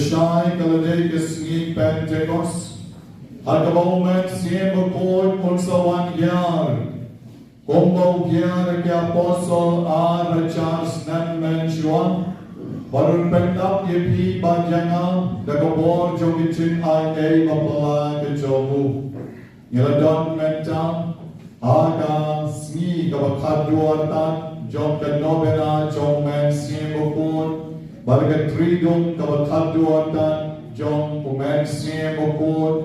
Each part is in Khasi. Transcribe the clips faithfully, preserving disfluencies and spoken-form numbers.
Shai ka la dei ka sngi Pentekost, ha kaba u Mynsiem Bakhuid un sa wan hiar, kumba u hiar ïa ki apostol ar hajar snem mynshuwa, bad un pyndap ïa phi bad ïa nga da ka bor jong ka jingaiei baphylla ka jong u. Ngi la don mynta ha ka sngi kaba khatduh artat jong ka novena jong u Mynsiem Bakhuid, bad ka Triduum kaba khatduh artat jong u Mynsiem Bakhuid,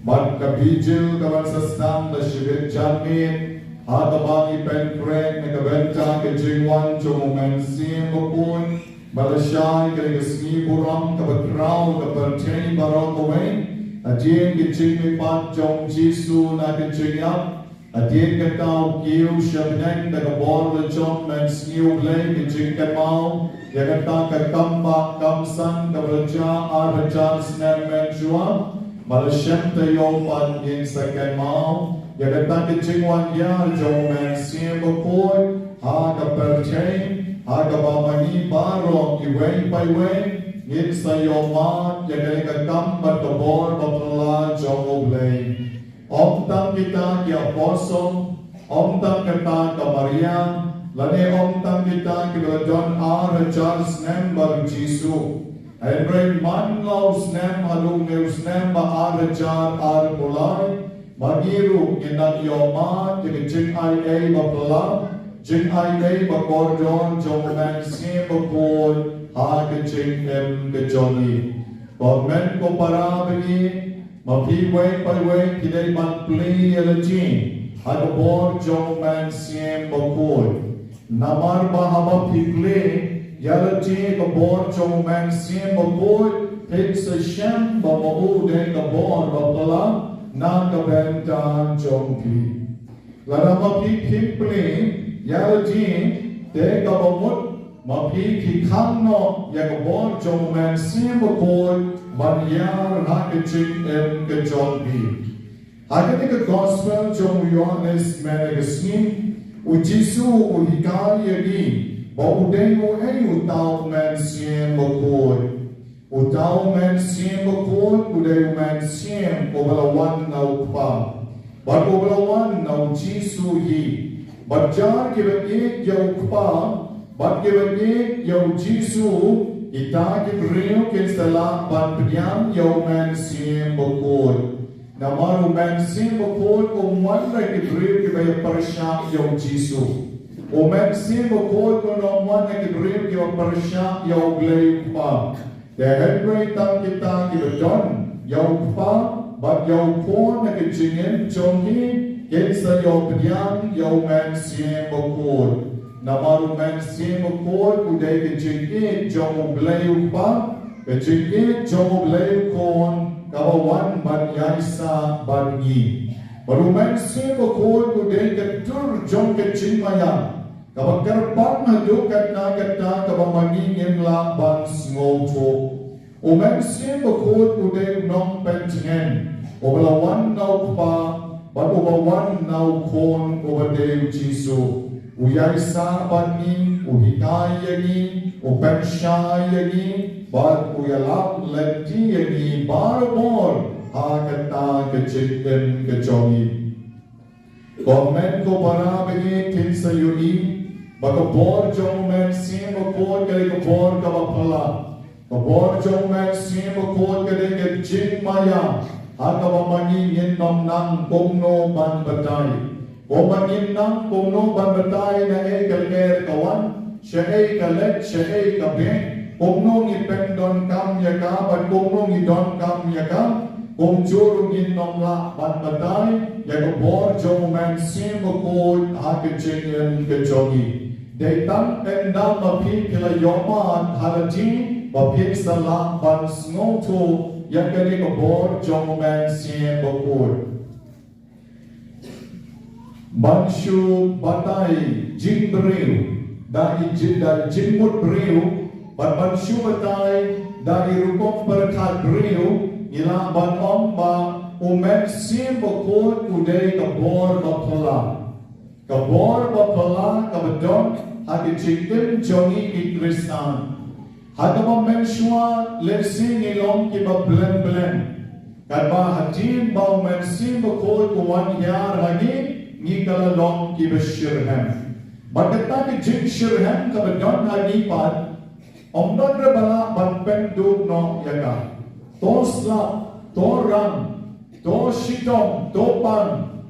bad ka Vigil kaban sa sdang da shibit janmiet, ha kaba ngi pynkhreh na ka bynta ka jingwan jong u Mynsiem Bakhuid. Ba la shai ka dei ka sngi burom kaba khraw ka pyrthei baroh kawei. Hadien ka jingmihpat jong u Jisu na ka jingïap, hadien kata u kiew sha bneng da ka bor la jong mynsngi u Blei, ka jingkynmaw ïa kata ka kam bah kam san kaba la jia ar hajar snem mynshuwa. Ba la shem taïew pat ngin sa kynmaw ïa kata ka jingwan hiar jong u Mynsiem Bakhuid ha ka pyrthei, ha kaba ma ngi baroh iwei pa iwei ngin sa ïohmad ïa kane ka kam bad ka bor baphylla jong u Blei. Ym tang kita ki apostol, ym tang kita ka Maria, lane ym tang kita kiba la don ar hajar snem bad u Jisu. Hynrei man la u snem haduh une u snem ba ar hajar arphew lai, ma ngi ruh ngin nang ïohmad ïa ka jingaiei baphylla, jingaiei bakordor jong u Mynsiem Bakhuid ha ka jingim ka jong ngi. Ko hynmen ko para bangeit, ma phi iwei pa iwei phi dei ban plie ïa lade ha ka bor jong u Mynsiem Bakhuid. Namar ba haba phi plie ïa lade ha ka bor jong u Mynsiem Bakhuid, phin sa shem ba ma u u dei ka bor baphylla na ka bynta jong phi. Lada ma phi phim plie ïa lade, te kaba mut ma phi phi khang noh ïa ka bor jong u Mynsiem Bakhuid ban hiar ha ka jingim ka jong phi. Ha kane ka Gospel jong u Ïoannis mynne ka sngi, u Jisu u hikai ïa ngi ba u dei uei uta u Mynsiem Bakhuid. Uta u Mynsiem Bakhuid u dei u Mynsiem uba la wan na u Kpa, bad uba la wan na u Jisu hi. Bad jar kiba ïeit ïa u Kpa bad kiba ïeit ïa u Jisu, kita ki briew kin sa lah ban pdiang ïa u Mynsiem Bakhuid. Namar u Mynsiem Bakhuid um wan na ki briew kiba ïa pyrshah ïa u Jisu. U Mynsiem Bakhuid um wan na ki briew kiba pyrshah ïa u Blei u Kpa. Te hynrei tang kita kiba don ïa u Kpa bad ïa u Khun ha ka jingim jong ki, kin sa ïoh pdiang ïa u Mynsiem Bakhuid. Namar u Mynsiem Bakhuid u dei ka jingïeit jong u Blei u Kpa, ka jingïeit jong u Blei u Khun, kaba wan ban ïaisah bad ngi. Bad u Mynsiem Bakhuid u dei ka dur jong ka jingmaïan, kaba kyrpang haduh katta katta kaba ma ngi ngim lah ban sngewthuh. U Mynsiem Bakhuid u dei u nongpyntngen, uba la wan na u Kpa, bad uba wan na u Khun uba dei u Jisu. U ïaisah bad ngi, u hikai ïa ngi, u pynshai ïa ngi, bad u ïalap lynti ïa ngi barabor ha kata ka jingim ka jong ngi. Ko hynmen ko para bangeit, phin sa ïohi ba ka bor jong u Mynsiem Bakhuid ka dei ka bor kaba phylla. Ka bor jong u Mynsiem Bakhuid ka dei ka jingmaïa ha kaba ma ngi ngin nym nang kumno ban batai. Kumba ngin nang kumno ban batai na ei ka lyer ka wan, shaei ka leit, shaei ka beh, kumno ngi pyndonkam ïa ka bad kumno ngi donkam ïa ka, kumjuh ruh ngin nym lah ban batai ïa ka bor jong u Mynsiem Bakhuid ha ka jingim ka jong ngi. Dei tang ynda ma phi phi la ïohmad ha lade ba phin sa lah ban sngewthuh ïa kane ka bor jong u Mynsiem Bakhuid. Ban shu batai jingbriew da i ji-, da i jingmut briew, bad ban shu batai da i rukom pyrkhat briew, ngi lah ban ong ba u Mynsiem Bakhuid u dei ka bor ba phylla. Ka bor ba phylla kaba don ha ka jingim jong ngi ki Khristan. Ha kaba mynshwa lehse ngi long kiba blem blem. Katba hadien ba u Mynsiem Bakhuid u wan hiar ha ngi, ngi ka la long kiba shitrhem. Bad kata ka jingshitrhem kaba don ha ngi pat, ym don re ba lah ban pynduh noh ïa ka. To slap, to rang, to shitom, to pan,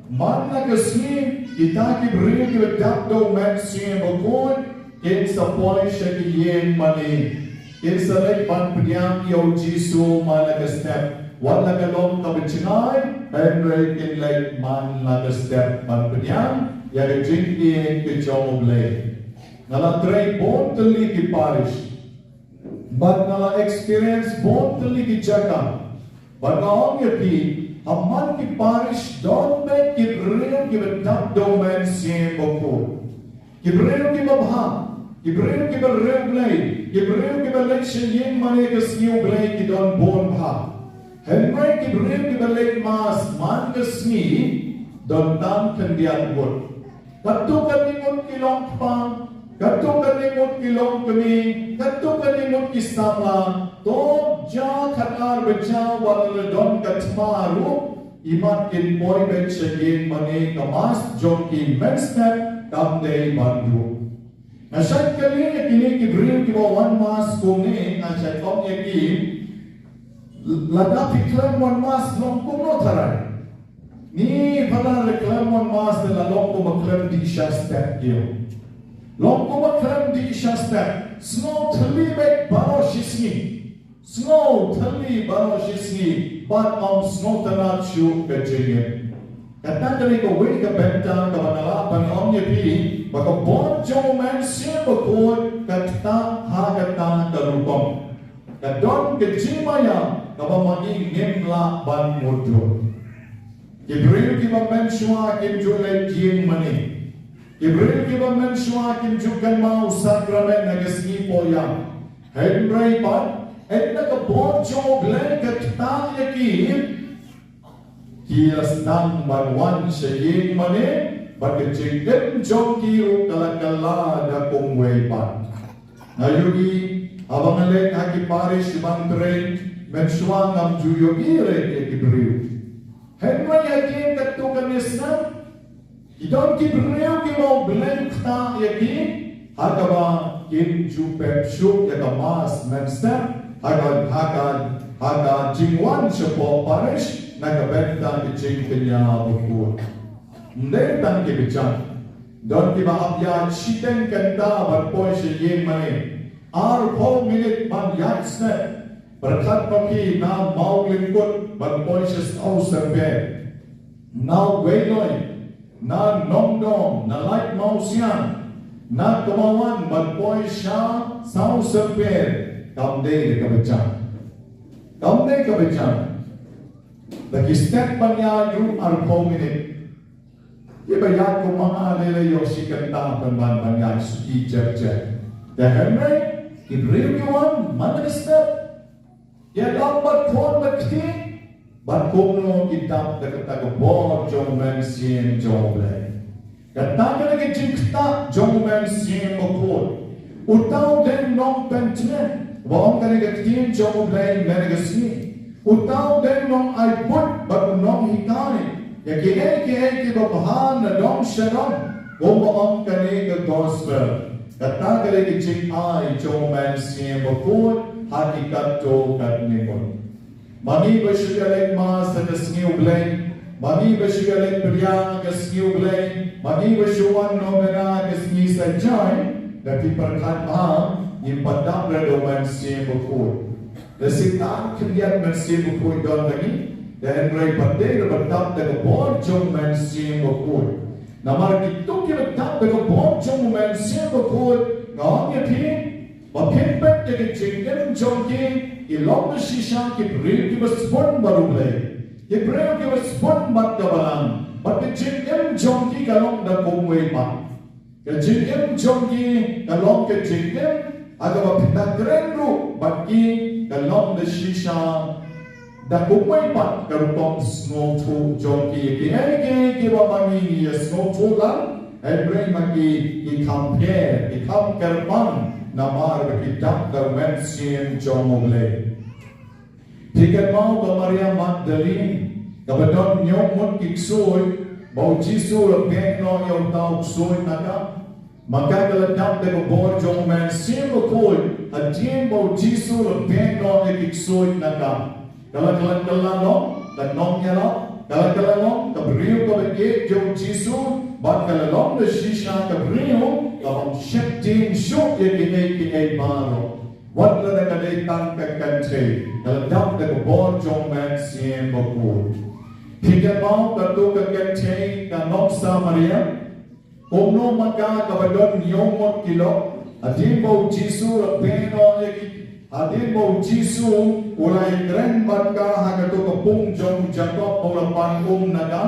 man la ka sngi, kita ki briew kiba dap da u Mynsiem Bakhuid, kin sa poi sha ki ïing mane. Kin sa leit ban pdiang ïa u Jisu man la ka step. Wat la ka long kaba jngai, hynrei kin leit man la ka step ban pdiang ïa ka jingïeit ka jong U Blei. Nga la trei bun tylli ki parish. Bad nga la experience bun tylli ki jaka. Bad nga ong ïa phi, ha man ki parish don beit ki briew kiba dap da u Mynsiem Bakhuid. Ki briew kiba bha, ki briew kiba riewblei, ki briew kiba leit sha ïing mane ka sngi U Blei ki don bun bha. Hynrei ki briew kiba leit mass man ka sngi don tang khyndiat ngut. Katto katne ngut ki long kpa, katto katne ngut ki long kmie, katto katne ngut ki samla, to ja khatar baje wat la don ka thma ruh, imat kin poi beit sha ïing mane ka mass jong ki mynstep kam dei ban duh. Nga shait kylli ïa kine ki briew kiba wan mass kumne, nga shait ong ïa ki, lada phi khlem wan mass long kumno tharai? Ni pala re khlem wan mass te la long kumba khlem dih sha step ïa u. Long kumba khlem dih sha step. Sngew thylli beit baroh shi sngi. Sngew thylli baroh shi sngi. Bad ym sngewtynnat shuh ka jingim. Kata ka dei kawei ka bynta kaba nga lah ban ong ïa phi ba ka bor jong u Mynsiem Bakhuid ka ktah ha kata ka rukom. Ka don ka jingmaïa kaba ma ngi ngim lah ban mutdur. Ki briew kiba mynshwa kim ju leit ïing mane. Ki briew kiba mynshwa kim ju kynmaw sakramen ha ka sngi pohiar. Hynrei pat, ynda ka bor jong U Blei ka ktah ïa ki, ki la sdang ban wan sha ïing mane, bad ka jingim jong ki ruh ka la kylla da kumwei pat. Nga ïohi, haba nga leit ha ki parish ban trei, mynshwa ngam ju ïohi re ïa ki briew. Hynrei hadien katto katne snem, ki don ki briew kiba U Blei u ktah ïa ki, ha kaba kim ju pep shuh ïa ka mass mynstep, ha ka, ha ka, ha ka jingwan shapoh parish, na ka bynta ka jingkñia bakhuid. Ym dei tang kiba jam. Don kiba hap ïaid shiteng kynta ban poi sha ïing mane. Arphew minit ban ïaid stet. Pyrkhat ma phi na Mawlyngkut ban poi sha Sawsyrpet. Na Weiloi, na Nongdom, na Laitmawsiang, na Kmawan ban poi sha Sawsyrpet. Kam dei kaba jam. Kam dei kaba jam. Ba ki stet ban ïaid ruh arphew minit. Ki ba ïaid kumba nga lei lei ïoh shi kynta pynban ban ïaid suki jep jep. Te hynrei ki briew ki wan man la ki stet. Ki ïalam bad khun bad kti. Bad kumno ki dap da kata ka bor jong u Mynsiem jong U Blei. Kata ka dei ka jingktah jong u Mynsiem Bakhuid. Uta u dei u nongpyntngen, ba ong kane ka ktien jong U Blei mynne ka sngi. Uta u dei u nongai buit bad u nonghikai ïa kiei kiei kiba bha na dong sha dong, kumba ong kane ka gospel. Kata ka dei ka jingai jong u Mynsiem Bakhuid ha ki katto katne ngut. Ma ngi ba shu ïaleit mass ha ka sngi U Blei, ma ngi ba shu ïaleit pdiang ha ka sngi U Blei, ma ngi ba shu wan novena ha ka sngi Saitjaiñ, da phi pyrkhat bha, ngim pat dap re da u Mynsiem Bakhuid. Da shisha khyndiat Mynsiem Bakhuid don ha ngi, da hynrei pat dei re ba dap da ka bor jong u Mynsiem Bakhuid. Namar kito kiba dap da ka bor jong u Mynsiem Bakhuid, nga ong ïa phi, ba phin peit ïa ka jingim jong ki, ki long da shisha ki briew kiba sbun bad U Blei. Ki briew kiba sbun bad ka balang. Bad ka jingim jong ki ka long da kumwei pat. Ka jingim jong ki ka long ka jingim ha kaba phin da kren ruh bad ki ka long da shisha. Da kumwei pat ka rukom sngewthuh jong ki, kiei kiei kiba ma ngi ngi ïa sngewthuh lang, hynrei ma ki ki kham pher, ki kham kyrpang, Namar ba ki dap da u Mynsiem jong U Blei. Phi kynmaw ba Maria Magdalene, kaba don hynñiew ngut ki ksuid, ba U Jisu u la beh noh ïa uta u ksuid na ka. Ma ka ka la dap da ka bor jong U Mynsiem Bakhuid, hadien ba U Jisu u la beh noh ïa ki ksuid na ka. Ka la, ka la, ka la long ka nongïalam, ka la, ka la long ka briew kaba ïeit jong U Jisu, bad ka la long da shisha ka briew kaba ym sheptieng shuh ïa kiei kiei baroh. Wat lada ka dei tang ka kynthei, ka la dap da ka bor jong U Mynsiem Bakhuid. Phi kynmaw kato ka kynthei ka nong Samaria? Kumno ma ka kaba don hynñiew ngut ki lok, hadien ba U Jisu u la beh noh ïa ki, hadien ba U Jisu u la ïakren bad ka ha kato ka pung jong u Jakob ba u la pan um na ka,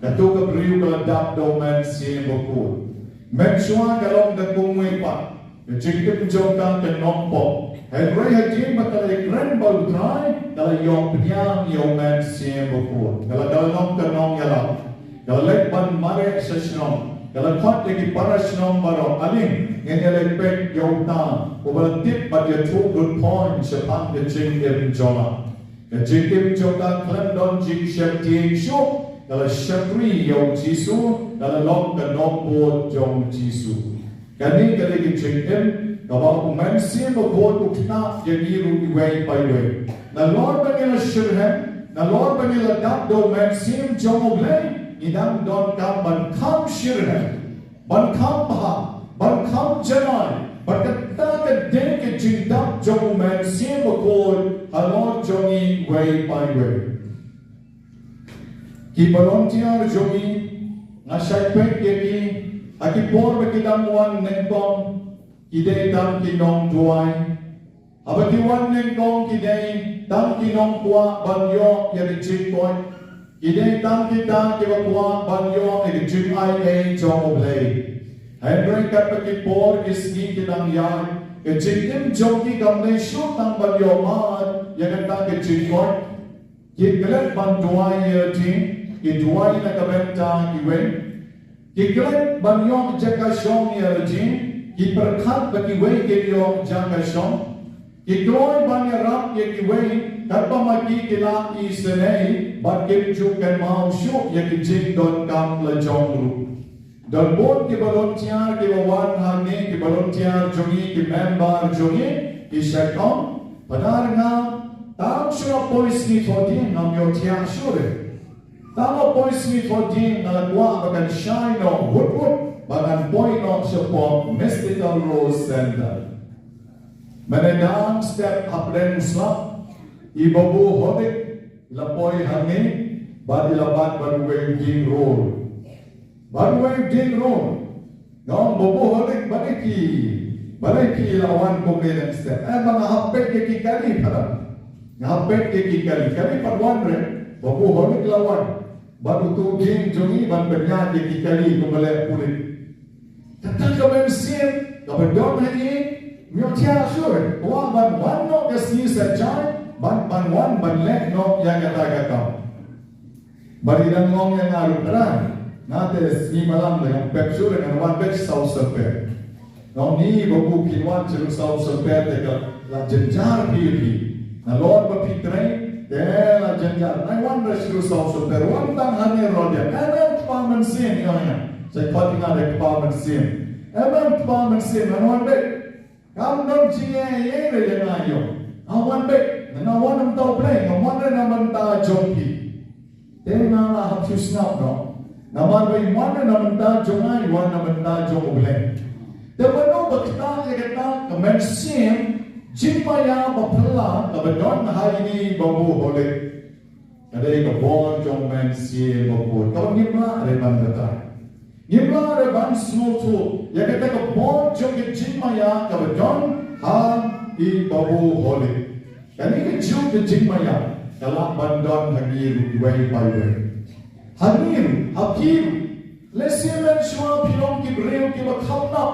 kato ka briew ka la dap da U Mynsiem Bakhuid. Mynshuwa ka long da kumwei pat, ka jingim jong ka ka nongpop. Hynrei hadien ba ka la ïakren bad U Trai, ka la ïoh pdiang ïa U Mynsiem Bakhuid. Ka la, ka la long ka nongïalam. Ka la leit ban mareh sha shnong. Ka la khot ïa ki para shnong baroh. Ani, ngin ïa leit peit ïa uta uba la tip bad ïathuh lut point shaphang ka jingim jong nga. Ka jingim jong ka khlem don jingsheptieng shuh, ka la shakri ïa U Jisu, ka la long ka nongbud jong U Jisu. Kane ka dei ka jingim kaba U Mynsiem Bakhuid u kynnoh ïa ngi ruh iwei pa iwei. Nalor ba ngi la shitrhem, nalor ba ngi la dap da U Mynsiem jong U Blei, ngi dang donkam ban kham shitrhem, ban kham bha, ban kham janai, bad kata ka dei ka jingdap jong U Mynsiem Bakhuid halor jong ngi iwei pa iwei. Ki volunteer jong ngi, nga shait peit ïa ki, ha ki por ba ki dang wan nyngkong, ki dei tang ki nongduwai. Haba ki wan nyngkong ki dei tang ki nongkwah ban ïoh ïa ka jingkoit. Ki dei tang kita kiba kwah ban ïoh ïa ka jingai ei jong U Blei. Hynrei katba ki por ki sngi ki dang ïaid, ka jingim jong ki kam dei shuh tang ban ïoh mad ïa kata ka jingkoit. Ki klet ban duwai ïa lade, ki duwai na ka bynta kiwei. Ki klet ban ïoh jaka shong ïa lade, ki pyrkhat ba kiwei kin ïoh jaka shong. Ki kloi ban ïarap ïa kiwei, katba ma ki ki la isynei, bad kim ju kynmaw shuh ïa ki jingdonkam la jong ruh. Don bun ki volunteer kiba wan hangne, ki volunteer jong ngi, ki member jong ngi, ki shait ong, Padar, nga tam shu la poi sngi thoh dieng, ngam ïoh thiah shuh re. Tam la poi sngi thoh dieng, nga la kwah ba kan shai noh wut wut ba ngan poi noh shapoh Mystical Rose Center. Mynne dang step hapdeng u slap, i Babu Holik i la poi hangne bad i la bat bad uwei u dieng ror. Bad uwei u dieng ror. Nga ong, Babu Holik, balei phi, balei phi la wan kumne dang step? Eh, ba nga hap peit ïa ki kali, Padar. Nga hap peit ïa ki kali. Kali pat wan re, Babu Holik la wan. Bad uto u dieng jong ngi ban pynïaid ïa ki kali kumba leh pulit. Kata ka mynsiem kaba don ha ngi, ym ïohthiah shuh, kwah ban wan noh ka sngi sa jai, ban, ban wan ban leh noh ïa kata ka kam. Bad i dang ong ïa nga ruh, Padar, nga te sngi malam te ngam pep shuh, ngan wan beit saw symper. Nga ong, ni Babu, phin wan shuh saw symper te ka la jynjar phi ïa phi. Nalor ba phi trei te la jynjar. Nai wan re shuh saw symper, wan tang hangne ruh de. Em, em, kpa mynsiem, ïa nga. Sa khot ïa nga de kpa mynsiem. Em, em, kpa mynsiem, ngan wan beit. Kam don jingeh ei ei re ïa nga ïoh. Nga wan beit, nga wan na bynta U Blei, ngam wan re na bynta jong phi. Te nga la hap shu sngap noh. Namar ba i wan re na bynta jong nga, i wan na bynta jong U Blei. Te mano ba ktah ïa kata ka mynsiem jingmaïa ba phylla kaba don ha ine i Babu Holik. Ka dei ka bor jong U Mynsiem Bakhuid kaba ngim lah re ban batai. Ngim lah re ban sngewthuh ïa kata ka bor jong ka jingmaïa kaba don ha i Babu Holik. Kane kajuh ka jingmaïa ka lah ban don ha ngi ruh iwei pa iwei. Ha ngi ruh, ha phi ruh. Lehse mynshuwa phi long ki briew kiba kham nap,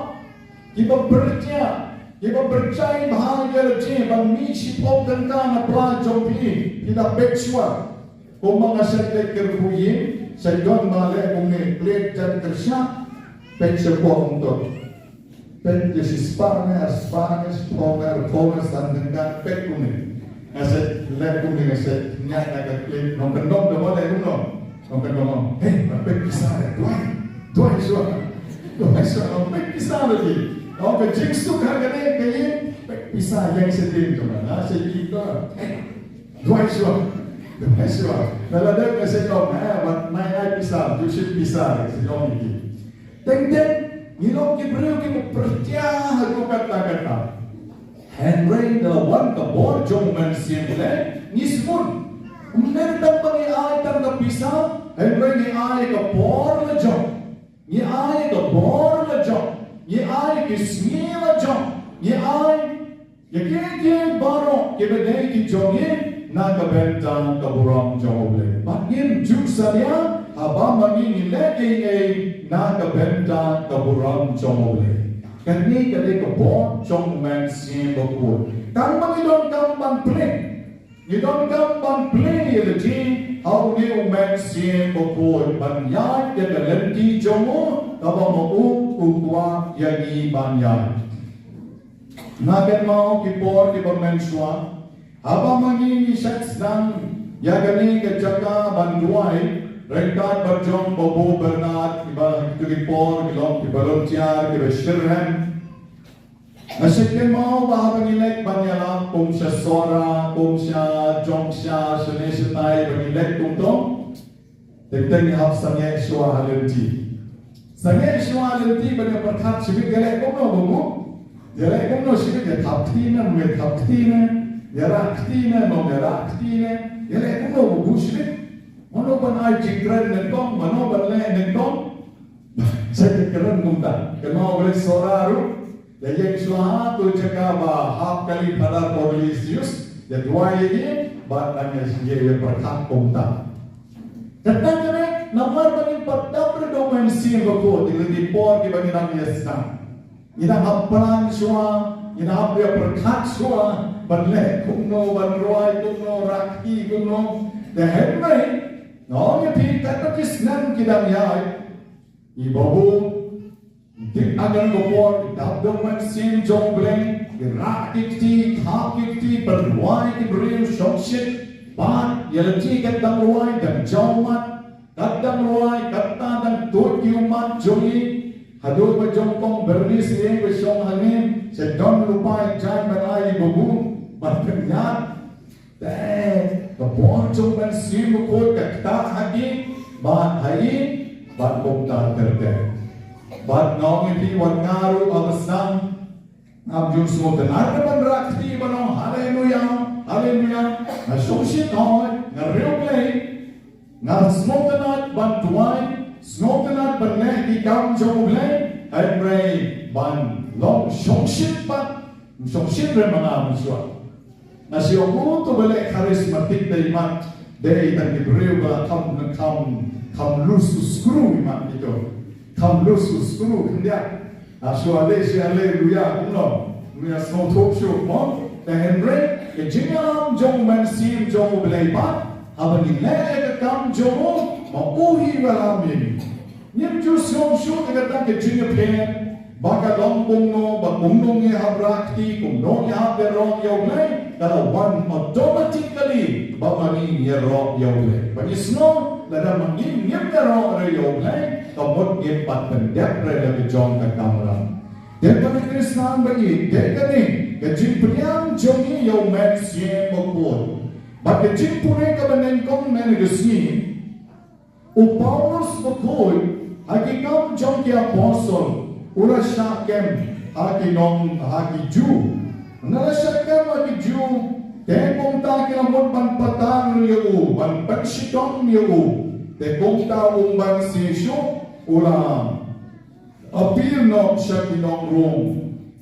kiba pyrshah, kiba pyrshah bha ïa lade ban mih shiphew tyngka na pla jong phi, phi da peit shuwa. Kumba nga shait leit kyrkhu ïing, shait don ba leh kumne, klet jan kyrshah, peit sha pok hangto. Peit ïa shi spah ne, ar spah ne, shiphew ne, arphew ne, san tyngka, peit kumne. Nga sa leh kumne, nga sa ñiad na ka clip, nongkyndong da ba leh kumno. Nongkyndong, hei, ba peit pisa leh, duwai, duwai shuwa. Duwai shuwa, ba peit pisa leh ki. Ong ka jingsuk ha kane ka ïing, peit pisa ïeng sha ding jong nga, nga sa ïohi ka. Hei, duwai shuwa. Duwai shuwa. Lada dei nga sa ong, eh, wat nai ai pisa, ju shim pisa, nga sa ong ïa ki. Teng teng, ngi long ki briew kiba pyrshah haduh katta katta. Hynrei da la wan ka bor jong u Mynsiem Blei, ngi sngewthuh. Ym dei tang ba ngi ai tang ka pisa, hynrei ngi ai ka bor la jong. Ngi ai ka bor la jong. Ngi ai ki sngi la jong. Ngi ai ïa kiei kiei baroh kiba dei ki jong ngi na ka bynta ka burom jong U Blei. Bad ngim ju salia haba ma ngi ngi leh ei ei na ka bynta ka burom jong U Blei. Kane ka dei ka bor jong U Mynsiem Bakhuid. Tang ba ngi donkam ban plie. Ngi donkam ban plie ïa lade ha une U Mynsiem Bakhuid ban ïaid ïa ka lynti jong u kaba ma u u kwah ïa ngi ban ïaid. Nga kynmaw ki por kiba mynshuwa haba ma ngi ngi shait sdang ïa kane ka jaka ban duwai ryngkat bad jong Babu Bernard, kiba ha kito ki por ki long ki volunteer kiba shitrhem. Nga shait kynmaw ba haba ngi leit ban ïalap kum sha Sohra, kum sha Jong Sha, shane shatai ba ngi leit kumto. Teng teng ngi hap sangeh shuwa ha lynti. Sangeh shuwa ha lynti ban ïa pyrkhat shibit ïaleh kumno Babu. Ïaleh kumno shibit, ïa thap kti ne, ym ïa thap kti ne, ïa rah kti ne, ym ïa rah kti ne. Ïaleh kumno Babu shibit. Mano ban ai jingkren nyngkong, mano ban leh nyngkong. Sa ïa kren kumta. Kynmaw ba leit Sohra ruh. Ïa ïeng shuwa ha tu jaka ba hap kali Father Cornelius. Ïa duwai ïa ngi bad nang ïa ïa pyrkhat kumta. Kata kane namar ba ngim pat dap ïa U Mynsiem Bakhuid, ïa ki por kiba ngi dang ïa sdang. Ngi dang hap plan shuwa, ngi dang hap ïa pyrkhat shuwa ban leh kumno, ban rwai kumno, rah kti kumno. Te hynrei nga ong ïa phi, katba ki snem ki dang ïaid, i Babu, dip ha kane ka por, i dap da U Mynsiem jong U Blei, i rah ki kti, thap ki kti, pynrwai ki briew, shongshit, bad ïa lade kat dang rwai, dang jaw mat, kat dang rwai, kata dang tuid ki ummat jong ngi, haduh ba jong kong Bernice ïa ba shong hangne, sha don lypa jaiñ ban ai i Babu, ban pynïaid. Te ka bor jong U Mynsiem Bakhuid ka ktah ha ki, bad ha i, bad kumta ter ter. Bad nga ong ïa phi, wat nga ruh haba sdang, ngam ju sngewtynnat ban rah kti ban ong haleluya, haleluya. Nga shongshit hoi, nga riewblei. Nga sngewtynnat ban duwai, sngewtynnat ban leh ki kam jong U Blei, hynrei ban long shongshit pat, shongshit re ma nga mynshuwa. Nga shu ong, uto ba leh charismatic dei mat, dei tang ki briew ba kham, kham, kham loose u screw mat kito. Kham loose u screw khyndiat. Nga shu ong, shu ong, haleluya, kumno. Nga sngewthuh shuh mo. Te hynrei ka jingïalam jong U Mynsiem jong U Blei pat, haba ngi leh ïa ka kam jong u, ma u hi u ïalam ïa ngi. Ngim ju sngew shuh ïa kata ka jingïapher ba ka long kumno, ba kumno ngi hap rah kti, kumno ngi hap ïaroh ïa U Blei, ka la wan automatically ba ma ngi ngi ïaroh ïa U Blei. Ba ngi sngew lada ma ngi ngim ïaroh re ïa U Blei, ka mut ngim pat pyndep re la ka jong ka kamram. Te bad ki Khristan ba ïeit, dei kane ka jingpynïaid jong ngi ïa U Mynsiem Bakhuid. Bad ka jingpule kaba nyngkong mynne ka sngi, u Paulus bakhuid ha Ki Kam jong ki Apostol u la shah kem ha ki nong, ha ki Jiw. Haba la shah kem ha ki Jiw, te kumta ki la mut ban pateng ïa u, ban pynshitom ïa u. Te kumta um banse shuh, u la appeal noh sha ki nong Rom.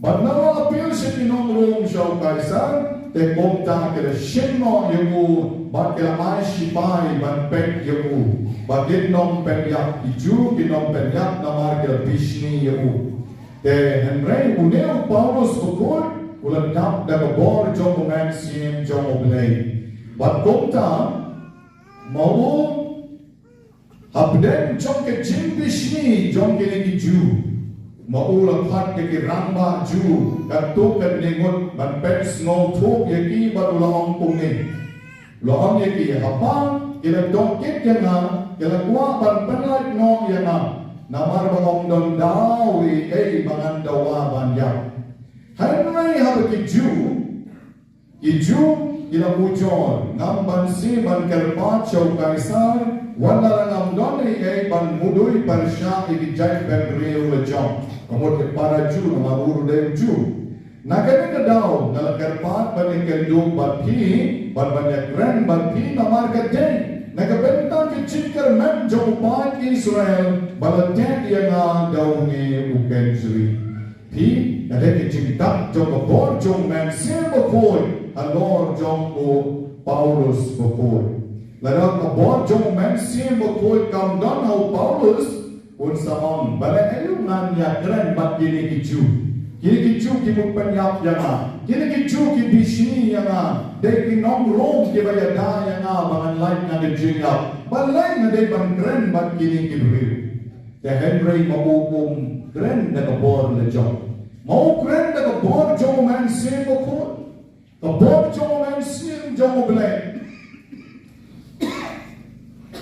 Bad haba la appeal sha ki nong Rom, sha u Kaisar, te kumta ki la shim noh ïa u, bad ki la ai shipai ban peit ïa u. Bad ki nongpynïap ki Jiw, ki nongpynïap namar ki la bishni ïa u. Te hynrei une u Paulus bakhuid u la dap da ka bor jong U Mynsiem jong U Blei. Bad kumta, ma u hapdeng jong ka jingbishni jong kine ki Jiw, Ma u la khot ïa ki rangbah Jiw katto katne ngut ban pynsngewthuh ïa ki bad u la ong kumne. U la ong ïa ki, haba ki la tohkit ïa nga, ki la kwah ban pynlait noh ïa nga, namar ba ym don daw ei ei ba ngan dawa ban ïap. Hynrei haba ki Jiw Ki Jiw ki la ujor, ngam banse ban kyrpad sha u Kaisar, wat la ngam don ei ei ban mudui pyrshah ïa ki jaitbynriew la jong. Ka mut ki para Jiw namar u ruh dei u Jiw. Na kane ka daw nga la kyrpad ban ïakynduh bad phi bad ban ïakren bad phi namar ka dei na ka bynta ka jingkyrmen jong u paid Israel ba la teh ïa nga da une u kynjri. Phi, ka dei ka jingtap jong ka bor jong u Mynsiem Bakhuid halor jong u Paulus bakhuid. Lada ka bor jong u Mynsiem Bakhuid kam don ha u Paulus, un sa ong, balei aïu ngan ïakren bad kine ki Jiw? Kine ki Jiw ki mut pynïap ïa nga. Kine ki Jiw ki bishni ïa nga. Dei ki nong Rom kiba ïada ïa nga ba ngan lait na ka jingïap. Balei nga dei ban kren bad kine ki briew? Te hynrei ma u um kren da ka bor la jong. Ma u kren da ka bor jong u Mynsiem Bakhuid. Ka bor jong u Mynsiem jong U Blei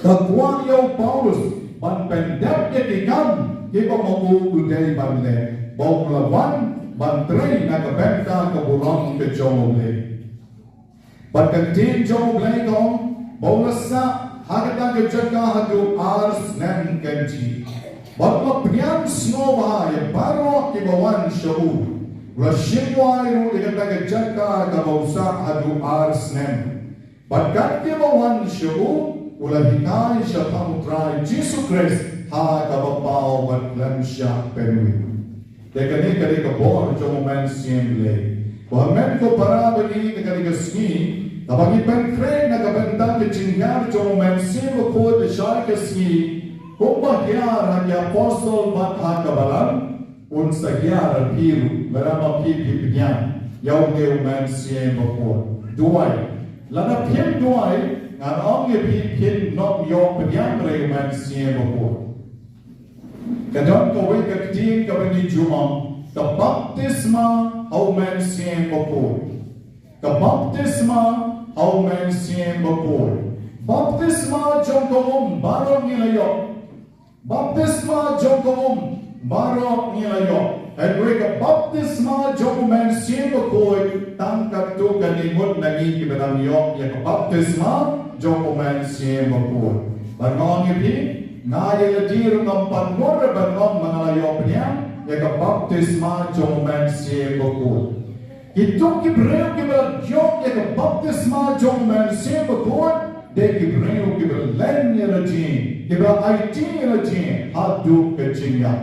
ka kwah ïa u Paulus ban pyndep ïa ki kam kiba ma u u dei ban leh, ba u la wan ban trei na ka bynta ka burom ka jong U Blei. Bad ka ktien jong U Blei ka ong, ba u la sah ha kata ka jaka haduh ar snem kynjih. Bad u la pdiang sngewbha ïa baroh kiba wan sha u. U la shim wai ruh ïa kata ka jaka kaba u sah haduh ar snem. Bad kat kiba wan sha u, u la hikai shaphang U Trai Jisu Khrist ha kaba paw bad khlem shah pynwit. Te kane ka dei ka bor jong u Mynsiem Blei. Ko hynmen ko para baieit, te kane ka sngi kaba ngi pynkhreh na ka bynta ka jinghiar jong u Mynsiem Bakhuid, te shai ka sngi kumba hiar ha ki apostol bad ha ka balang, un sa hiar ha phi ruh lada ma phi phi pdiang ïa une u Mynsiem Bakhuid. Duwai. Lada phim duwai, ngan ong ïa phi phin nym ïoh pdiang ïa u Mynsiem Bakhuid. Ka don kawei ka ktien kaba ngi ju ong, ka baptisma ha u Mynsiem Bakhuid. Ka baptisma ha u Mynsiem Bakhuid. Baptisma jong ka um baroh ngi la ïoh. Baptisma jong ka um baroh ngi la ïoh. Hynrei ka baptisma jong u Mynsiem Bakhuid, tang katto katne ngut na ngi kiba dang ïoh ïa ka baptisma jong u Mynsiem Bakhuid. Bad nga ong ïa phi, nga ïa lade ruh ngam pat nud ban ong ba nga la ïoh pdiang ïa ka baptisma jong u Mynsiem Bakhuid. Kito ki briew kiba la ïoh ïa ka baptisma jong u Mynsiem Bakhuid, dei ki briew kiba la len ïa la jong, kiba la aiti ïa la jong haduh ka jingïap.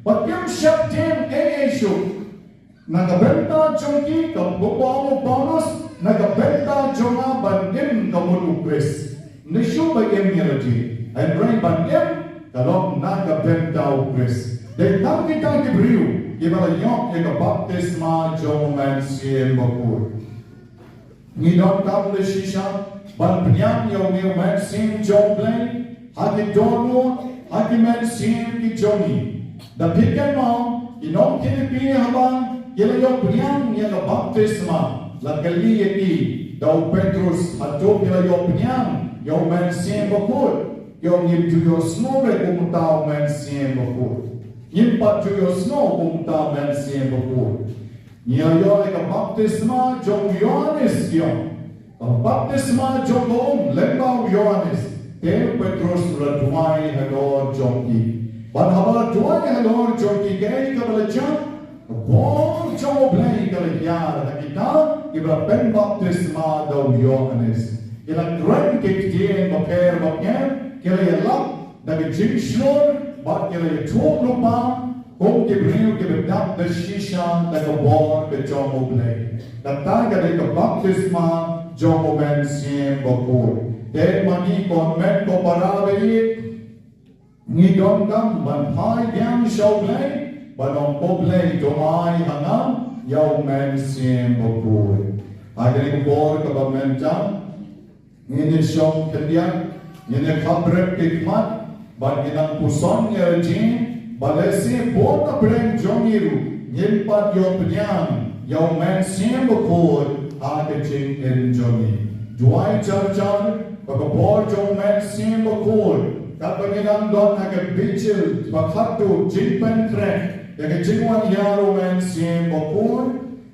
Bad kim shym shym ei ei shuh. Na ka bynta jong ki, kumba ong u Paulus, na ka bynta jong nga ban im ka mut u Khrist. Ym dei shuh ba im ïa la jong, hynrei ban im ka long na ka bynta u Khrist. Dei tang kita ki briew kiba la ïoh ïa ka baptisma jong u Mynsiem Bakhuid. Ngi donkam da shisha ban pdiang ïa une u Mynsiem jong U Blei ha ki dohnud, ha ki mynsiem ki jong ngi. Da phi kynmaw, ki nong Philippi haba ki la ïoh pdiang ïa ka baptisma, la kylli ïa ki da u Petrus, hato phi la ïoh pdiang ïa u Mynsiem Bakhuid? Ki ong, ngim ju ïohsngew re kumta u Mynsiem Bakhuid. Ngim pat ju ïohsngew kumta u Mynsiem Bakhuid. Ngi la ïoh ïa ka baptisma jong u Ïoannis, ki ong. Ka baptisma jong ka um lyngba u Ïoannis. Te u Petrus u la duwai halor jong ki. Bad haba la duwai halor jong ki, kaei kaba la jia? Ka bor jong U Blei ka la hiar ha kita kiba la pynbaptisma da u Ïoannis. Ki la kren ki ktien bapher bapher, ki la ïalap da ka jingshlur bad ki la ïathuhlypa kum ki briew kiba dap da shisha da ka bor ka jong U Blei. Kata ka dei ka baptisma jong U Mynsiem Bakhuid. Te ma ngi, ko hynmen ko para baieit, ngi donkam ban phai biang sha U Blei, ban ong, ko Blei, to ai ha nga ïa U Mynsiem Bakhuid. Ha kane ka por kaba mynta, ngin ïa shong khyndiat, ngin ïa khapbrek ki khmat, bad ngin nang puson ïa la jong ngi, Ba lehse bun na pdeng jong ngi ruh ngim pat ïoh pdiang ïa u Mynsiem Bakhuid ha ka jingim jong ngi. Duwai jar jar ba ka bor jong u Mynsiem Bakhuid, katba ngi dang don ha ka Vigil ba khatduh, jingpynkhreh ïa ka jingwan hiar u Mynsiem Bakhuid,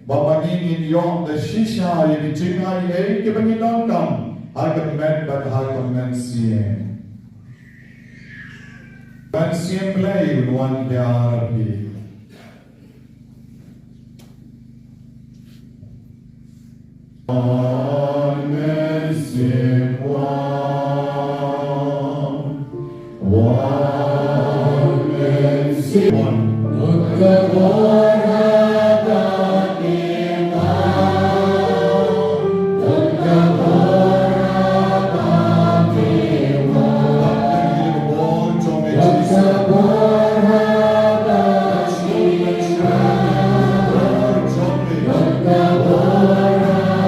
ba ma ngi ngin ïoh da shisha ïa ki jingai ei kiba ngi donkam ha ka met bad ha ka mynsiem. Mynsiem Blei un wan hiar ïa phi. Wan Mynsiem wan. Wan Mynsiem wan. Lut ka bor ha ka bor. Lut ka bor ha ka bor. Lut ka bor ha ka bor. Lut ka bor ha ka bor.